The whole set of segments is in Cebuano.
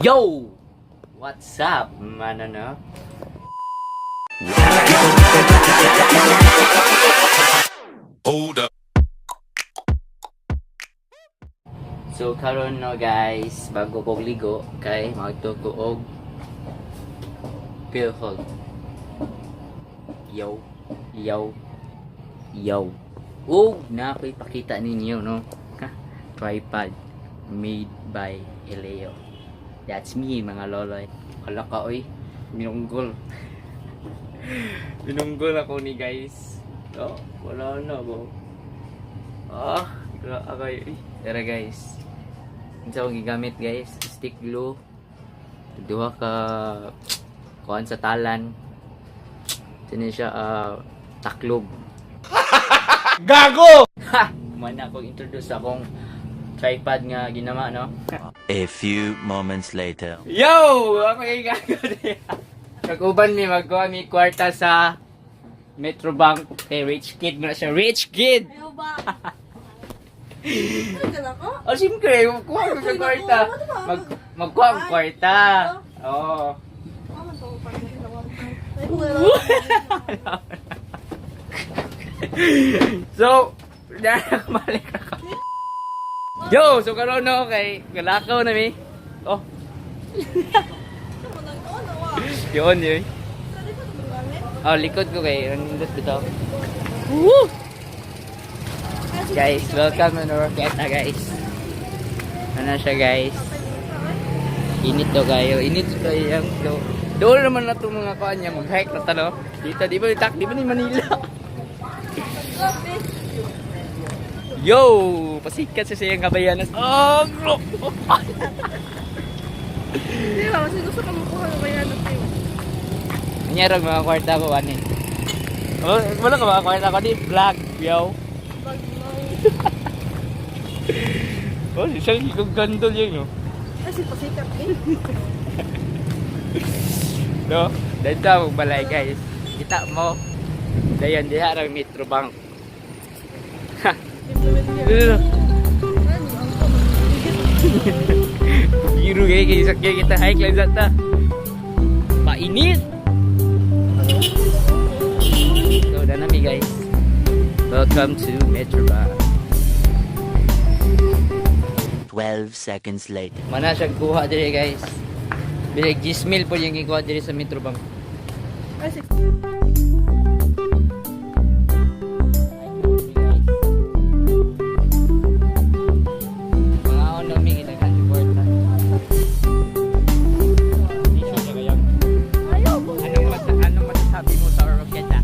Yo! What's up, manano? Hold up. So karon no guys, bago ko ligo kay magtuko og PhilHealth. Yo, yo, yo. Ug na ako'y pakita ninyo no. Ha, tripod made by Eleo. That's me, mga loloy. Hala ka oy, minunggol. Minunggol ako ni guys. Oh, wala na ba? Ah, grabe kayo. Tara guys. Unsa akong gigamit guys? Stick glue. Duha ka kuan sa talan. Sini siya taklob. Gago! Ha! Man ako introduce akong tripod nga ginama no. A few moments later. Yo! Ako yung gagawin. Kaguban mi magkuha mi kwarta sa Metrobank kay Rich Kid mo na siya. Rich Kid! Ayaw ba? Ano ka na ko? Oh, siyempre, magkuha ko sa kwarta. Magkuha ko kwarta. Oo. Ako to, parang ginawa ko. Ay, wala. So, balik ako. Yo, so karon no kay galakaw na mi. Oh, Ano mo nang ano ah? yun yun. Sa likod mo gamit? Oh, likod ko kay nindot bitaw. Woo! Guys, welcome to Norqueta, guys. Ano siya, guys? Init to kayo. Init kayo yung do. Doon naman na itong mga kuan niya. Mag-hike na talo. Dito, di ba? Di ba ni Manila? Grabe. Yo! Pasikat siya sa iyang kabayanas. Oh, bro! Di ba, mas gusto ka makuha ng bayanan tayo. Nangyari mga kwarta ko, ano. Oh, wala ka mga kwarta ko, di vlog, yo. Bag mo. Oh, siya yung gandol yun, no? Ay, si pasikat eh. No? Dahil ta magbalay, guys. Kita mo. Dayon, diha ang Metro Bank. Ha! Implement niya. Ugh. Ano, ang pamigit. Biro kay kay sakya kita hike lang sa ta. Painit. So, danami guys. Welcome to Metro Bank. 12 seconds later. Mana siya kuha dire guys. Bilig 10,000 po yung gikuha dire sa Metro Bank. Ay, si Mga ono mi gitagan kwarta. Ayaw mo. Anong masasabi mo sa Oroqueta?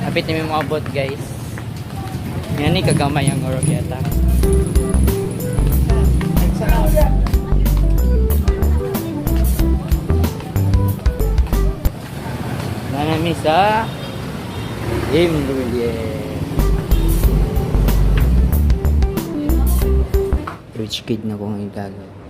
Kapit na may mga bot guys. Yan ni kagamay ang Oroqueta. Nanami sa Imlulie. Rich kid na kong igagaw.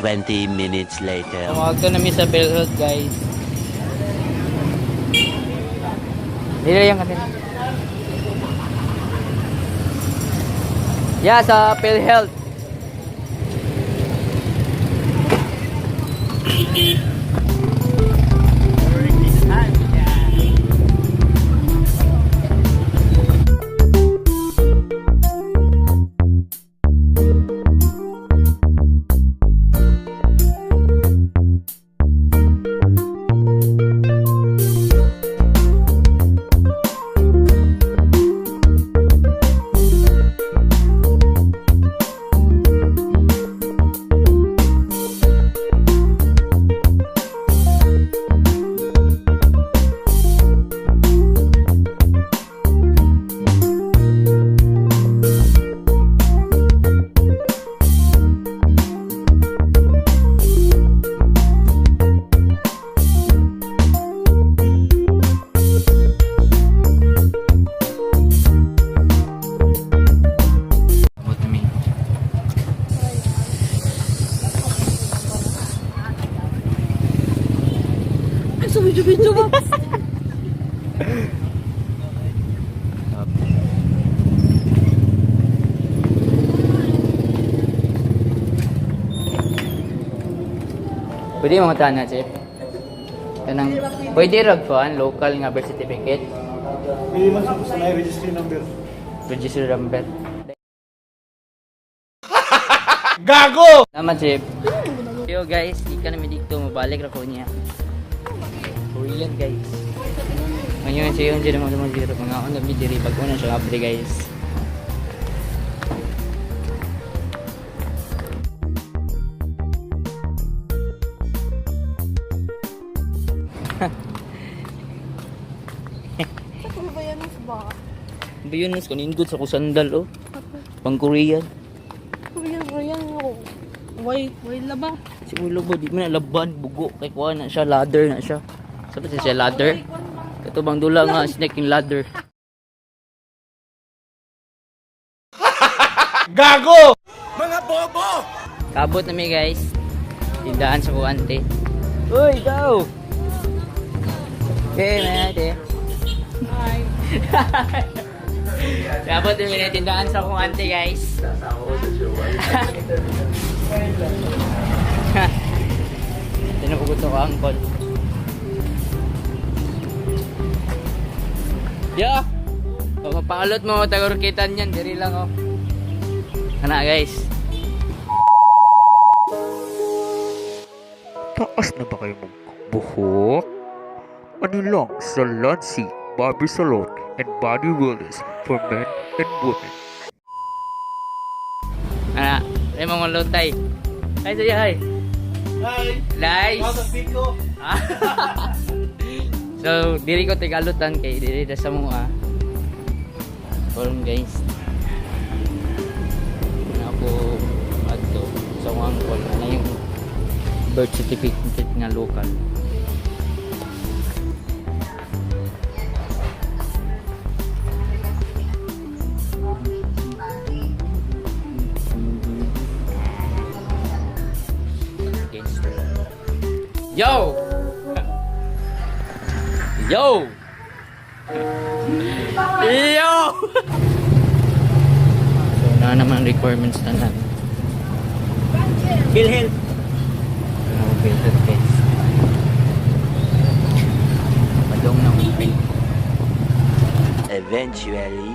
20 minutes later. Tumawag to namin sa PhilHealth guys. Dito yung kanila. Yeah, sa PhilHealth. Sa video-video ba? Pwede mga tana, Chef? Kanang, pwede rag kuan local nga birth certificate? Pwede man sa na registry number. Register number. Gago! Tama, Chef. Yo guys, di ka namin dito. Mabalik ra ko niya. Korean, guys. Ngayon, siya yung dyan mga mga mga on the diri pag una siya abri, guys. Ano ba yan ba? Ba yun, mas kanindot sa kusandal, oh. Pang Korean. Korean, Korean ako. Why, why laba? Siguro ba, di mo na laban, bugo. Kay kuha na siya, ladder na siya. Sabi siya, ladder? Kato bang dula nga, snake in ladder. Gago! Mga bobo! Kabot na mi guys. Tindahan sa kuante. Uy, go! Okay, may ate. Hi. Kabot na mi na tindahan sa kuante guys. Tinukugot ko angkol. Yeah! Kung mapaalot mo, tagurkitan yan. Diri lang oh. Kana guys. Taas na ba kayo magbuhok? Ano lang sa Lancy Bobby Salon and Body Wellness for men and women. Ana, ay mga lutay. Hi saya, hi. Hi! Nice. Out Pico! So, diri ko tigalutan kay diri na sa mga. Karon guys. Ano ako adto sa mga angkol ano yung birth certificate nga local. Guys. Yo! Yo! Yo! So, na naman requirements na natin. PhilHealth. Ano PhilHealth guys. Padong na akong print. Eventually.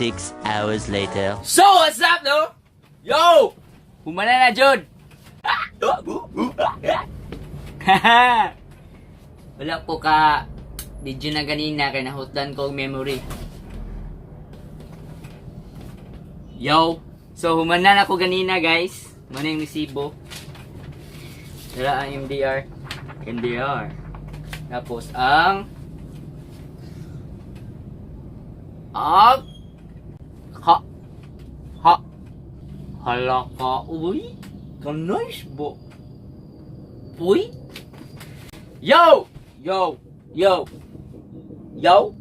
6 hours later. So, what's up, no? Yo! Humana na, Jod! Wala ko ka video na ganina kay nahutdan ko ang memory. Yo! So, humana na ko ganina, guys. Mana yung resibo. Dala ang MDR. MDR. Tapos, ang ang ha ha hala ka uy ka nice bo uy yo yo yo yo.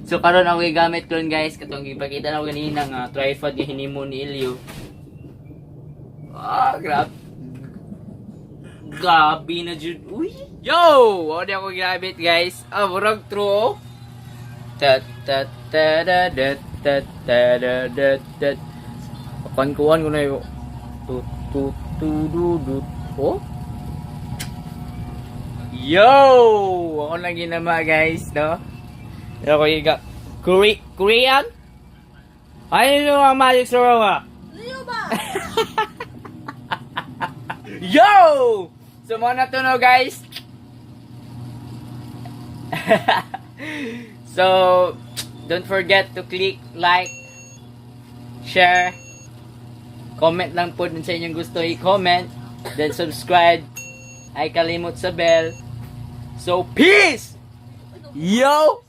So karon ako gigamit ron guys katong gipakita na ko ganina nga tripod nga hinimo ni Ilyo. Ah, grabe. Grabe na jud. Uy. Yo, wala di ako gigamit guys. Ah, murag true. Oh. Ta ta ta da da ta ta da da da. Kuan kuan ko na yun. Tu tu tu du du. Oh? Yo! Ako lang ginama guys, no? Pero ko iga. Korean? Ano yung mga magic sa Leo ba? Yo! So mga na to no guys. So don't forget to click like, share, comment lang po dun sa inyong gusto i-comment, then subscribe, ay kalimot sa bell. So peace! Yo!